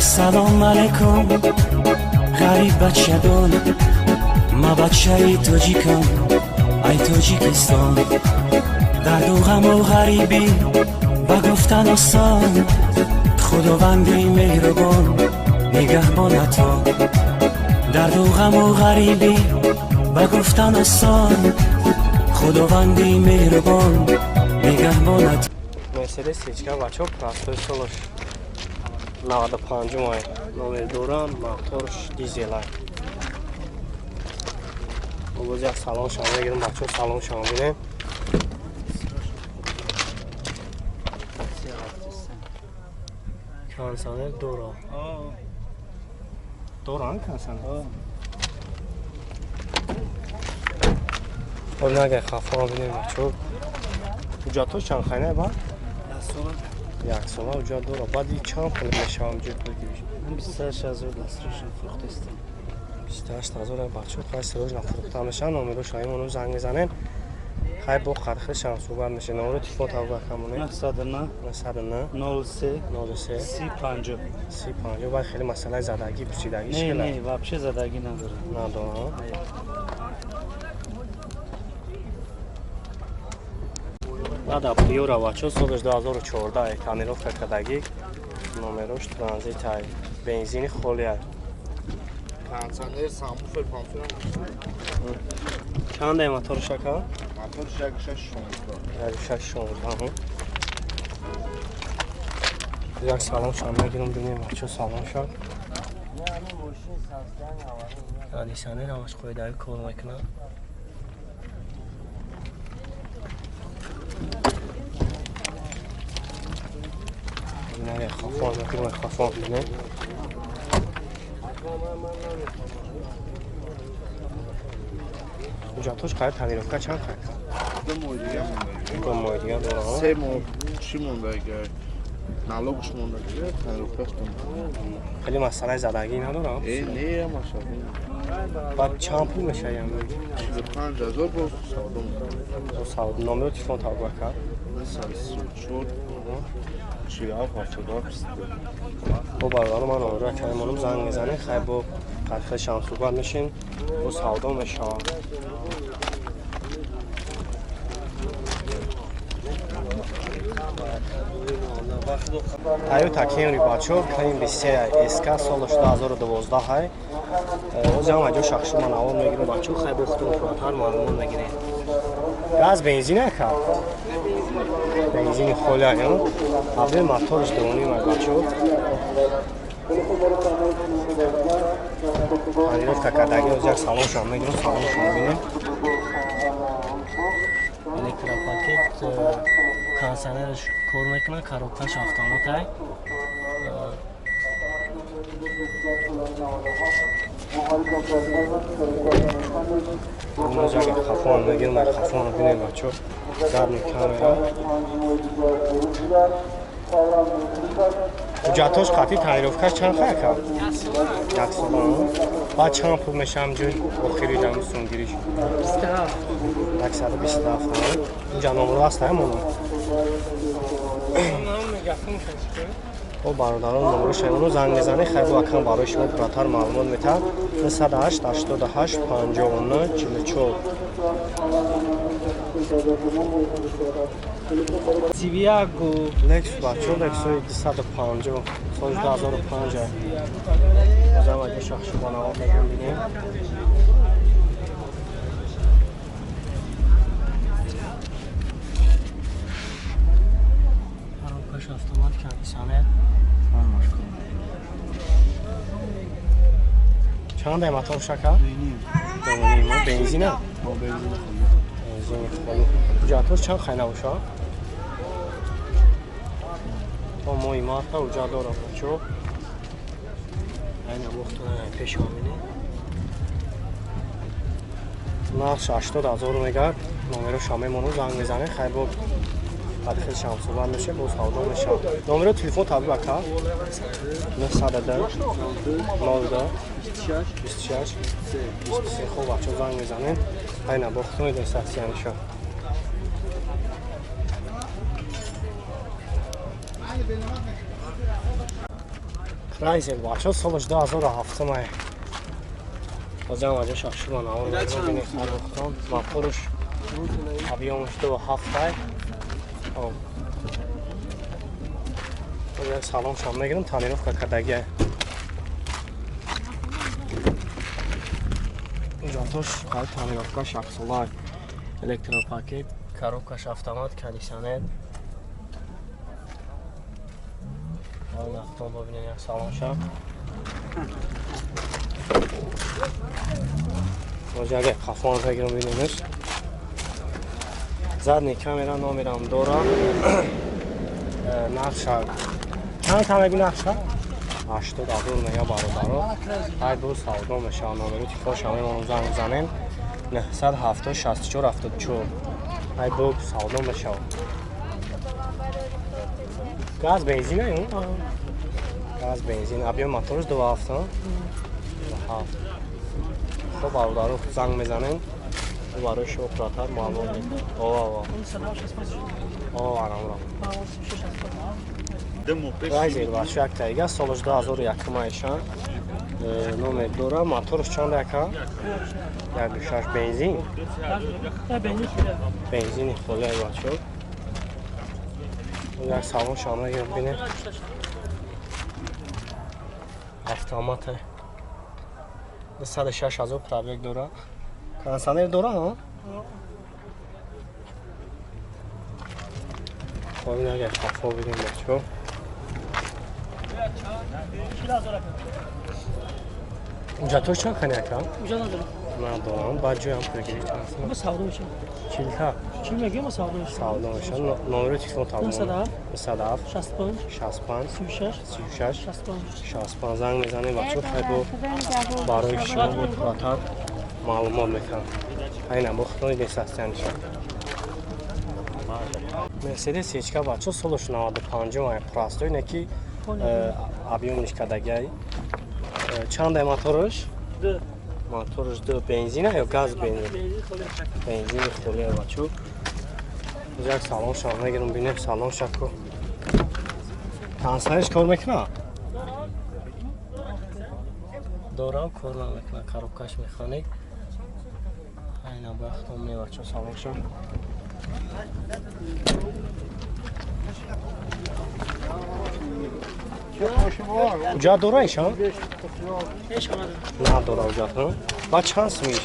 Ассалому алайкум, ғариб бачагон, ма бачаи тоҷикам, ай Тоҷикистон. Дарду ғаму ғарибӣ ба гуфтан осон, Худованди меҳрубон нигаҳбонатон. Дарду ғаму ғарибӣ ба гуфтан осон, Худованди меҳрубон нигаҳбонатон. Мерседес сечка, бачо, простой, солош 95 ай, номер дорам, моторш дизелай. Боз як салоншам мегирам, бачо, салоншам бинем. Кондиционер дора, доран кондиционер. Хоб, нагай хафо бинем, бачо. Ҳуҷҷатҳо чанд хайна ба? Як сола ҳуҷҷат дора. Баъд и чанд пул мешавам ҷой пулгириш? 28 000 дастрашон фурӯхтастем. 28 000, бачо, хай срочно фурӯхта мешавад. Номеро шаимону занг мезанем, хай бо қархишам суҳбат мешавем. Номеро телефон таб камоне? 909 909 03 03 30 50. 30 50. Баъд хеле масъалаи задагӣ, пусидагӣ? Не, не, вообще задагӣ надорад. Надорам. Лада Приора, бачо, солаш 2014, тонировка кардагӣ, номерош транзитай, бензини холиай. Кондиционер, самбуфер, памфер. Чанда моторш, ака? Моторш 1.6 16. 1.6 16. Як салоншам мегирам, бинем, бачо, салонша. Кондиционер ҳамаш қоидави кор мекунад. Хафон мекунам, хафон бинем. Ҳуҷҷатҳош қайд, тонировка чанд қайд? 2 моҳ дига монда. 2 моҳ дига дорам. 3 моҳ чӣ монда, налогш монда, тонировкаш. Хеле масъалаи задагӣ надорам? Э, не, маша. Баъд чанд пул мешавад? 35 000, боз савдо. Савдо. Номеро телефон таб кард? 934 47 72 22. Бо бародару ман номеро каймонум, занг мезанем, хай бо қархишам суҳбат мешин, бо савдо мешавад. Тойота Кемри, бачо, Кемри се СК, солаш 2012 ҳай. Ози ҳам аҷо шахши ман аввал мегирам, бачо, хай бо худтон пурратар маълумот мегирем. Газ, бензин ака? Бензини холи ай. Абе моторш доним ай, бачо. Тонировка кардаги. Ози як салоншам мегирам, салоншам бинем. Электропакет, кондиционераш кор мекунад, коробкаш автоматай. Хафон мегирам, хафонро бинем, бачо. Задний камера. Ҳуҷҷатҳош қатъи тонировкаш чанд хай кард? Як сола. Баъд чанд пул мешавам ҷои охири дамисонгириш? 127. Инҷа номро аст ҳамона. Бо бародарон номро шаймону занг мезанед, хай бо акам барои шумо пурратар маълумот метаҳад. 908 88 59 44. Сивиаго. Лексус, бачо, Лексуси 250, соли 2005. Бозам аҷо шахши банавор мегирам, бинем. Коробкаш автомат, кондиционер. Чанд мотор, шака? 2.5. Бензина? Бензини холи. Ҳуҷҷатҳош чанд хай набошад? То моҳи марта ҳуҷҷат дорам, бачо. Айна бохтона пешо бинем. Нархш 80 000 мегард, номеро мемону, занг мезанем, хай бо баъд хеле шам суҳбат мешавем, бо савдо мешавад. Номеро телефон табиб ака? 902 02 26 23. Хоб, бачо, занг мезанем. Айна бохтон идем сатсияниша. Райзер бачо солаш 2007 май. Бозам аҷа шахшума навор мебинед фаррухтон. Моторш объемаш 2.7 ай. Хоб. Як салон шам мегирам, тонировка кардагия. Ҷотош қай тонировка шахсола, электропакет, коробкаш автомат, кондиционер. Нахтон бибинед як салон шам. Боз як қафон бигирам бинемш. Задний камера номерам дора. Нақша чанд та мегӯ нақша? 80 ҳазор мега бародаро. Ҳай бо савдо мешавад, номери телефонша мемонам, занг бизанем. 970 64 74. Ҳай бо савдо мешавад. Газ бензин ай? Газ бензин. Объем моторш 2.7. 2.7. Хоб бародаро занг мезанем. Барои шумо пурратар маълум мекунам. Ова, ова. Ова, анамро. Райзер бачо як таига солаш 2001 айшан. Номер дора, моторш чанд яка? 1.6 бензин. Бензини холи ай бачо. Як салон шама бинем. Автомат. 106 ҳазор пробег дора. Кондиционер дора, ҳа? Хоб ин агар қафо бинем бачо. Уҷатош чанд хани ака? Уҷа надорам. Надорам. Баъд ҷоям пулгирӣ чанд аст? Ма савдо мешавам. Чилта? Чил мегӯям, ма савдо мешавам. Савдо мешавам. Номери телефон табон? 907 907 65 65 36 36 65 65. Занг мезанем бачо, хай бо барои шумо бо пурратар маълумот мекунам. Айна бо худони бесастянша. Мерседес ечка бачо солаш 95 ай простой неки объемниш кардагиай. Чанд ай моторш? Д. Моторш д бензин ё газ бензин? Бензини холи ай бачо. Як салон шам мегирам бинем салон шако. Кондиционерш кор мекунад? Дорам кор намекунад, коробкаш механик. Айна бахтом мебачо салон шам. Уҷа дора ишам? Надора уҷат. Ба чанд сумиш?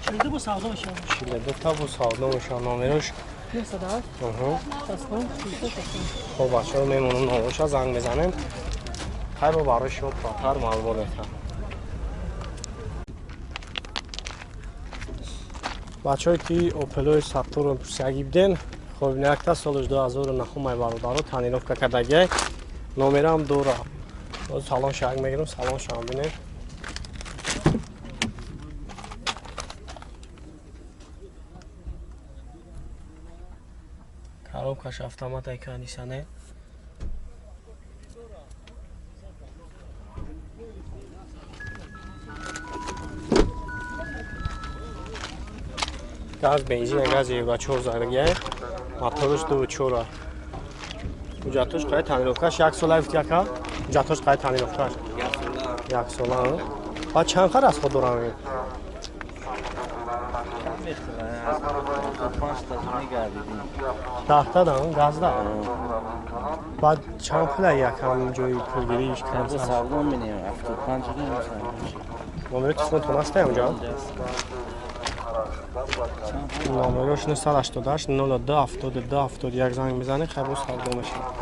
42 бо савдо мешавад. 42 та бо савдо мешавад. Номерош? 907 65 36 65. Хоб бачаҳо мемонам номероша занг мезанем. Хайр бо барои шумо пурратар маълумот метаҳам. Бачаҳое ки Опелои Сатурн пурсиягӣ биден, хоб якта солаш 2009 ай бародаро тонировка кардагиай. Номерам дора. Боз салон шак мегирам, салон шам бинем. Коробкаш автомат ай, кондиционер. Газ бензин, газ евро 4 задагиай. Моторш 2.4. Ҳуҷҷатош қай тонировкаш як сола гуфт яка? Ҳуҷҷатош қай тонировкаш? Як сола. Ба чанд қар расход дорам? Даҳта дам, газда. Баъд чанд пула якам ҷои пулгириш кам? Савдо менем, 75 рубл. Номери телефонтон аст онҷа? Номерош 988 02 72 71 занг мезанед, хайр бо савдо мешавад.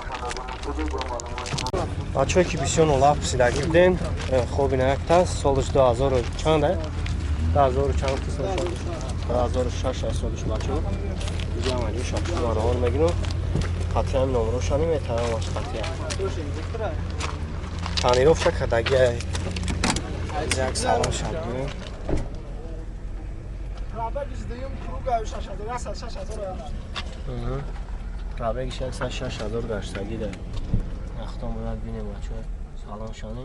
Бачаҳое ки бисёр нолаф пурсидагӣ будем, хоб ина якта солаш 2000 чанд ай? 2000 чанд солаш? 2006 ай солаш бачаҳо. Дига ам аҷо шахси мараҳор мегирам. Қатъиан номероша наметавонам аш қатъиан. Тонировка кардагӣ ай. Як салон шаб бинем. Пробегиш 106 ҳазор гаштагӣ да. Яхтон бояд бинем бачаҳо. Салон шани.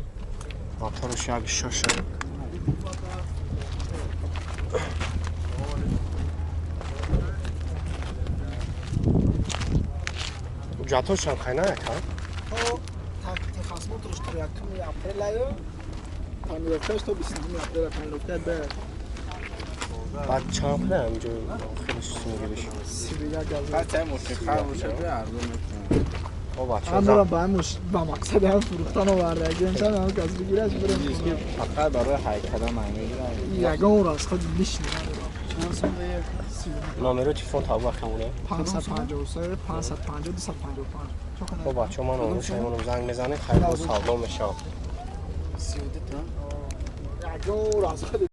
Моторш 1.6. Ҳуҷҷатошам хайна яка? Техосмотрш то якуми Апрелаю тонировкаш то 29 апреля тонировка бе. Баъд чанд пула ҳаминҷо хеле сумгириш? 31 000. Ҳар мошин хар боша, бе арзон мекунам. О, бачаҳо. Ҳамора ба ҳамуш ба мақсади ҳам фурӯхтан овардагим, чанд ҳам кас бигираш бирем. Фақат барои ҳайкада ман мегирам. Ягон раз худ лишний надорам. Номеро телефон табу акамуна. 553 550 255. О, бачаҳо, ман номеро шаймонам, занг мезанем, хайр, боз савдо мешавад. Ягон раз худ.